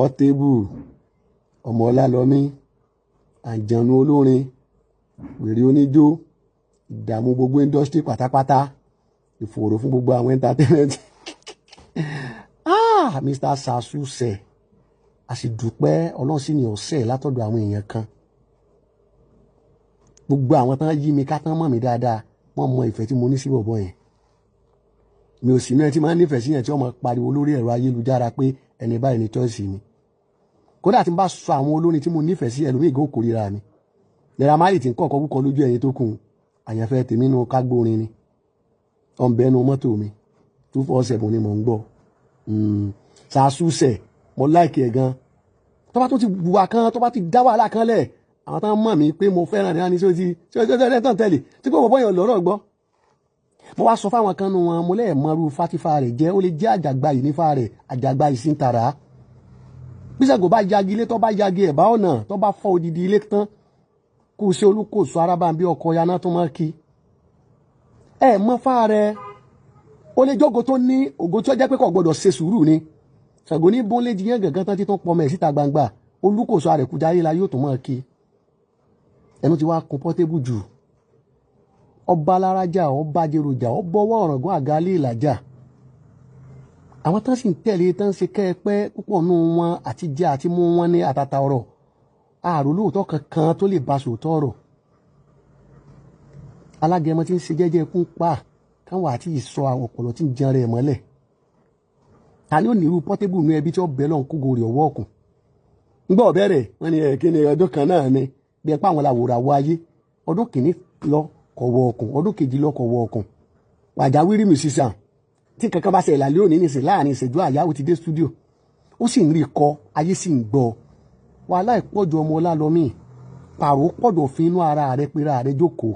Portable, ọmọ Ọlálọmí, àǹjọ̀nú olórin, wèrè oníjó, ìdààmú gbogbo industry pátápátá, ìfòòró fún gbogbo àwọn entertainment. Ah, Mr. Sasuse, a sì dúpẹ́ Ọlọ́run sì ní ọ̀sẹ̀ látọ̀dọ̀ àwọn èèyàn kan. Gbogbo àwọn tán yí mi ká tán mọ̀ mí dáadáa, wọ́n mọ ìfẹ́ tí mo ní sí bọ̀bọ̀ yẹn. Mi ò sì ní ẹni tí máa ń nífẹ̀ẹ́ sí yẹn tí wọ́n máa pariwo lórí ẹ̀rọ ayélujára pé ẹni báyìí ni choice mi. Kódà tí n bá sọ àwọn olórin tí mo nífẹ̀ẹ́ sí, ẹlòmíì gan kórìíra mi. Naira Marley tí ń kọ̀ọ̀kan kúkọ lójú ẹ̀yin tó kù, àyànfẹ́ tèmi nínú kágbórin ni. Ọ̀nbẹ́nu mọ́tò mi 247 ni mò ń gbọ́. Sasuse, mo like ẹ̀ gan. Tó bá tó ti wùwà kan, tó bá ti dá wàhálà kan lẹ̀, àwọn tán mọ̀ mí pé mo fẹ́ràn ní àní sóti tí ó tán tẹ̀lé tí kò bọ́ yàn lọ́rọ̀ gbọ́. Mo wá sọ fáwọn kan nu wọn, mo lẹ́ẹ̀ mọ́rú fátífà rẹ̀ jẹ́, ó lè jẹ́ àjàgbá yìí nífà rẹ̀, àjàgbá yìí sí ń tara. Bí Ṣàngó bá yagi ilé, tó bá yagi ẹ̀bá ọ̀nà, tó bá fọ́ odidi ilé tán, kú sí olúkòso arábàmbí ọkọ̀ yaná tó máa kí. Ẹ mọ fá rẹ̀, ó lè jógo tó ní ògo tí ó jẹ́ pé kò gbọdọ̀ ṣe sùúrù ni. Ṣàngó ní bóńlé jiyàn gàngán tán tí tó ń pọmọ ẹ̀ síta gbangba, olúkòso àrẹ̀kújayé la yóò tó máa kí. Ẹnu ti wá kún Portable jù. Ọba alárajà, ọba jẹrọjà, ọbọwọ́ ọ̀ràngún àgálẹ̀ ìlàjà. Àwọn tán sì ń tẹ̀lé tán ṣe kẹ́ẹ̀pẹ́ púpọ̀ nù wọn àti jẹ àti mú wọn ní àtàtà ọ̀rọ̀. Ààrùn lóòótọ́ kankan tó lè ba sòótọ́ ọ̀rọ̀. Alágẹmọ tí ń ṣe jẹ́jẹ́ kún pa káwọn àti ìsọ àwọn ọ̀pọ̀lọ́ tí ń jẹun rẹ̀ mọ́lẹ̀. Ta ni ó ní irú Portable nú ẹbí tí ó bẹ́ lọ́n kógo rẹ̀ ọwọ́ ọ̀kùn? Ńgbọ́ ọ̀bẹ̀rẹ̀ wọ́n ní ẹ̀kí ni ọdún kan náà ni bí ẹ pa àwọn làwòrán àwọ̀ ayé. Ọdún kìíní lọ kọ̀ wọ ọ̀kùn, ọdún kejì lọ kọ̀ wọ ọ̀kùn. Pàjáwìrì musician tí kankan bá ṣẹlẹ̀ lálẹ́ òní nìsín láàrin ìṣẹ́jú àyà ó ti dé studio, ó sì ń rí kọ, ayé sì ń gbọ́. Wàhálà ìpọ̀jù ọmọ Ọlálọ́mí, pààrọ̀ pọ̀jù fi inú ara rẹ pera rẹ jókòó.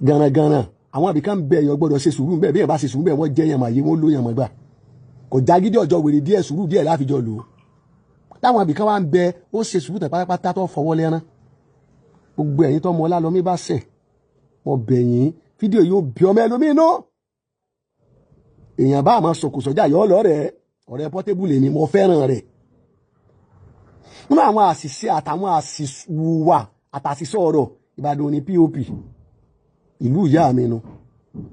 Gànàgànà àwọn àbíká ń bẹ, èèyàn gbọ́dọ̀ ṣe sùúrù bẹ́ẹ̀. Bí ẹ̀ bá ṣe sùúrù bẹ́ẹ̀, wọ́n jẹ́ yẹn mà yé wọ́n ló yẹn mọ̀ gbà. Kò jágídí ọjọ́ wèrè díẹ̀, sùúrù díẹ̀ láfijọ́ lò ó. Táwọn àbíká wa ń bẹ, ó ṣe sùúrù tẹ̀ pátápátá tó fọwọ́ lẹ́rán. Gbogbo ẹ̀yin tó mọ Ọlálọ́mí bá ṣẹ̀, mo bẹ̀ yín, fídíò yóò bí ọmọ ẹlòmíín náà. Èèyàn bá àmọ́ sọkò sọ́jà yọ lọ́rẹ̀ẹ́, ọ̀rẹ́ Portable lèmi, mo fẹ́ràn rẹ̀. Nínú àwọn àṣìṣe àtàwọn àṣìwà àtàṣìṣe ọ̀rọ̀, Ìbàdàn ní POP, ìlú ìyá mi nu.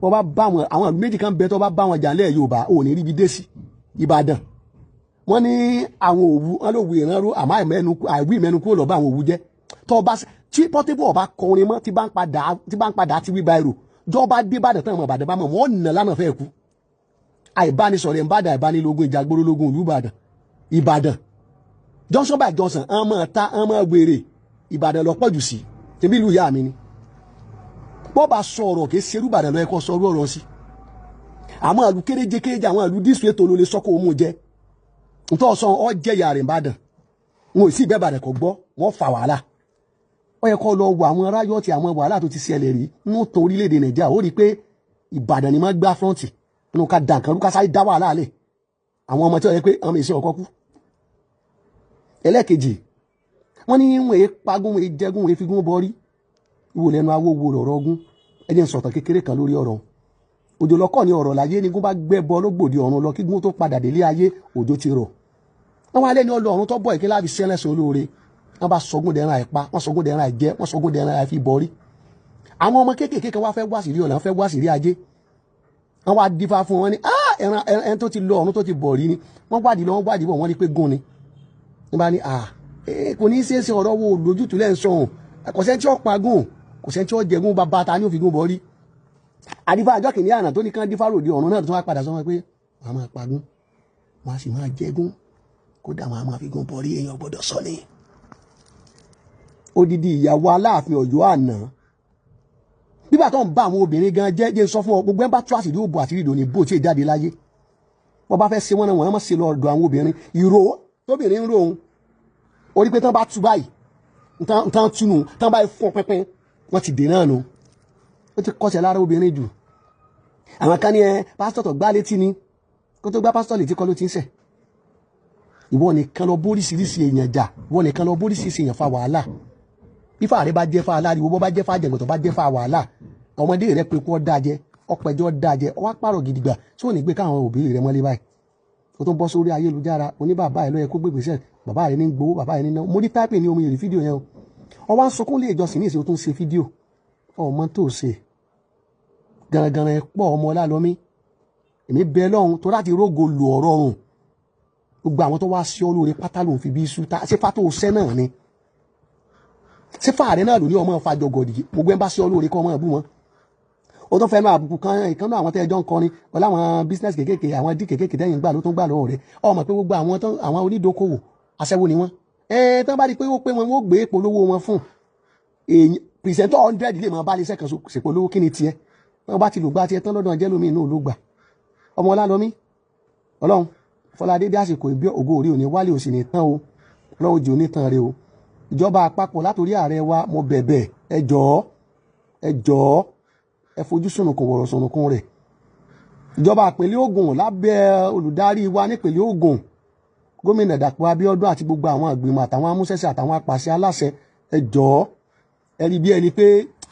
Wọ́n bá bá wọn, àwọn ìlú méjì kan bẹ tó bá bá wọn jà lẹ́ẹ̀ Yorùbá, ò ní ríbi dé sí. Ìbàdàn, wọ́n ní àwọn òwú wọn ló wù ìrànró, àmọ́ àìwí ìmẹ́nu kúrò lọ́ba àwọn òwú jẹ́. Tó bá tí Portable ọba kọrin mọ́, tí bá ń padà tí wí báyìí rò jọba dé Ìbàdàn tán, ọmọ Ìbàdàn bá mọ̀ wọ́n nà lánàá fẹ́ kú. Àìbánisọ̀rọ̀ ìbàdàn, àìbánilógún ìjàgbóró lógún ìlú Ìbàdàn. Ìbàdàn Johnson by Johnson, ọmọ ta ọmọ wèrè Ìbàdàn lọ pọ̀jù sí, tèmi ìlú ìyá mi ni. Bọ́ bá sọ ọ̀rọ̀ kì í ṣerú Ìbàdàn lọ ẹ̀kọ́ sọ ọ̀rọ̀ sí. Àmọ́ àlù kéréje kéréje, àwọn àlù dísù ètò ló lè sọ kó o mú jẹ. Ntọ́ sọ ọ jẹ́ ìyá rẹ̀ Ìbàdàn. N ò sí ìbẹ́ Ìbàdàn kò gbọ́, wọ́n fà wàhálà. Ó yẹ kó lọ wo àwọn ráyọ̀tì, àwọn wàhálà tó ti ṣẹlẹ̀ rí nínú tó orílẹ̀-èdè Nàìjíríà, ó rí i pé Ìbàdàn ni máa gbá fúrọ́ǹtì nínú ká dà nǹkan rú, ká sáré dá wàhálà lẹ̀. Àwọn ọmọ tí ó yẹ pé ọmọ ìṣe ọkọ kú. Ẹlẹ́ẹ̀kejì, wọ́n ní wọ́n èé pagún, wọ́n èé jẹ́gún, wọ́n èé figún bọ́rí. Ìwò lẹ́nu awó wo lọ̀rọ̀ ọgún. Ẹ jẹ́ n sọ̀tàn kékeré kan lórí ọ̀rọ̀. Òjò lọ́kọ̀ ní ọ̀rọ̀ láyé ní gún bá gbẹ́ bọ lógbòdì ọ̀run lọ, kí gún tó padà délé ayé, òjò ti rọ̀. Wọ́n wá lẹ́ni ọlọ́run tó bọ̀ ìkíni láfi sẹ́lẹ̀sẹ̀ olóore. Wọ́n bá sọgún dẹran àìpa, wọ́n sọgún dẹran àìjẹ, wọ́n sọgún dẹran àìfi bọ́rí. Àwọn ọmọ kéékèèké kan wá fẹ́ wá sírí ọ̀nà, fẹ́ wá sírí ajé. Wọ́n wá dífá fún wọn ní ẹran ẹran tó ti lọ ọ̀run tó ti bọ̀ rí ni. Wọ́n wádìí lọ, wọ́n wádìí bọ̀, wọ́n rí pé gún ni. Wọ́n bá ní kò ní í ṣeé ṣe ọ̀rọ̀ wo lójútùú lẹ́ ń sọ̀hún. Kò sẹ́ni tí ó pagún, kò sẹ́ni tí ó jẹgún, bàbá ta ni ó fi gún bọ́ rí. Àdífá àjọ kìnìún àná tó ní kán dífá ròde ọ̀run náà tó wá padà sọ wọn pé wọ́n á máa pagún, wọ́n á sì máa jẹgún, kódà wọ́n á máa fi gún bọ́ rí, èèyàn gbọ́dọ̀ sọ ni. Odidi ìyàwó Aláàfin Ọ̀yọ́ àná, bíbà tó ń bá àwọn obìnrin gan jẹ́, jẹ́ sọ fún ọ, gbogbo ẹ̀ bá tú àṣírí òbò àṣírí ìdòní bó tí ì jáde láyé. Wọ́n bá fẹ́ ṣe wọ́n náà, wọ́n má ṣe lọ ọ̀dọ̀ àwọn obìnrin. Ìró tóbìnrin ń rò òun orí pé tán bá tú báyìí, tán túnú, tán báyìí fún pínpín, wọ́n ti dè náà nù. Ó ti kọsẹ̀ lára obìnrin jù. Àwọn kan ní ẹ pásítọ̀ tó gbá létí ni, kó tó gbá pásítọ̀ létí kọ́ ló ti ń ṣẹ̀. Ìwọ nìkan lọ bóríṣiríṣi èèyàn jà, ìwọ nìkan lọ bóríṣiríṣi èèyàn fa wàhálà. Ifá rẹ bá jẹ́ fa aláriwo, bó bá jẹ́ fa jẹ̀gbọ̀n, tó bá jẹ́ fa wàhálà, ọmọdé rẹ pé kó dájẹ́, ọpẹjọ́ dájẹ́, ọwọ́ pààrọ̀ gidigba tí ò ní gbé káwọn òbí rẹ mọ́lé báyìí. Ó tún bọ́ sórí ayélujára, oní bàbá ẹ̀ ló yẹ kó gbégbèsè, bàbá rẹ̀ ní gbowó, bàbá rẹ̀ ní náwó. Mo rí táìpì ní omi ìrì fídíò yẹn o. Ó wá ń sunkún lé ìjọsìn ní ìsìn, ó tún ṣe fídíò. Ọmọ tó ṣe garagara ẹ pọ̀, ọmọ Ọlálọ́mí. Èmi bẹ lọ́hùn tó láti rógo lu ọ̀rọ̀ ọ̀run. Gbogbo àwọn tó wá sí ọ lóore pátá ló ń fi bí iṣu ta. Ṣé fátó ṣẹ́ náà ni? Ṣé fàárẹ̀ náà ló ní ọmọ fàjọgọ̀dì? Gbogbo ẹ̀ ń bá sí ọ lóore kọ́ ọmọ ẹ̀bú wọn. Ó tún fẹ́ nu àbùkù kan ìkànnì àwọn tẹ́ ẹjọ́ ń kọrin pẹ̀lú àwọn business kékèké, àwọn dí kékèké tẹ́yìn gbà ló tún gbà lọ́wọ́ rẹ̀. Ọmọ pé gbogbo àwọn àwọn onídokòwò aṣẹ́wó ni wọ́n. Ẹ tán bá rí i pé ó pé wọn, ó gbé polówó wọn fún èyí. Presenter 100 lè máa bá lè sẹ́kàn ṣèpolówó. Kí ni tiẹ̀? Wọ́n bá ti lò gbá tiẹ̀ tán lọ́dọ̀ jẹ́ lómi inú ló gbà. Ọmọ Ọlálọ́mí, Ọlọ́run Fọládé dé àsìkò ìbí ògo orí òní wálé òsì ní tán o. Ọlọ́run jẹ́ onítàn rẹ o. Ìjọba àpapọ̀ látòrí ààrẹ wa, mo bẹ̀bẹ̀, ẹ jọ̀ọ́, ẹ jọ̀ọ́, ẹ fojú sùnùkùn wọ̀rọ̀ sùnùkùn rẹ̀. Ìjọba ìpínlẹ̀ Ògùn lábẹ́ olùdarí wa nípínlẹ̀ Ògùn, gómìnà Dàpọ̀ Abíọ́dún, àti gbogbo àwọn ìgbìmọ̀ àtàwọn amúṣẹ́ṣe àtàwọn apàṣẹ aláṣẹ, ẹ jọ̀ọ́, ẹ rí bí ẹni pé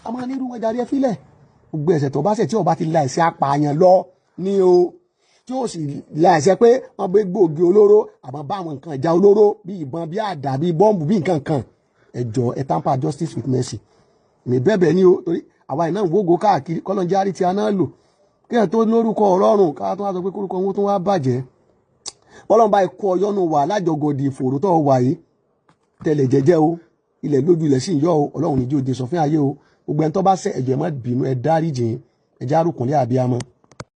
a máa nírú wọn jáde, ẹ fílẹ̀. Gbogbo ẹ̀ṣẹ̀ tó bá ṣẹ̀ tí ó bá ti la ẹ̀ṣẹ̀ apààyàn lọ ní o, tí ó sì la ẹ̀ṣẹ̀ pé wọ́n gbé gbòógì olóró àmọ́ bá àwọn nǹkan ìjà olóró bí ìbọn, bí àdá, bí bọ́ǹbù, bí nǹkan kan, ẹ jọ̀ọ́, ẹ temper justice with mercy. Mi bẹ̀bẹ̀ ní o, torí àwa iná ń wógo káàkiri kọ́lọ́njárí tí a náà lò kéèyàn tó lórúkọ ọlọ́run ká tó wá sọ pé kórúkọ wọn tó wá bàjẹ́. Bọ́lọ́n bá ikú ọyọ́nu wà lájọgọ̀dì ìfòrò tó wà yìí, tẹ̀lẹ̀ jẹ́jẹ́ o. Ilẹ̀ lójú ilẹ̀ sì ń yọ o. Ọlọ́run níjó de sọfún ayé o. Gbogbo ẹni tó bá ṣẹ̀, ẹ̀jẹ̀ má bínú, ẹ dáríjìn, ẹ já rúkúnlé àbíamọ.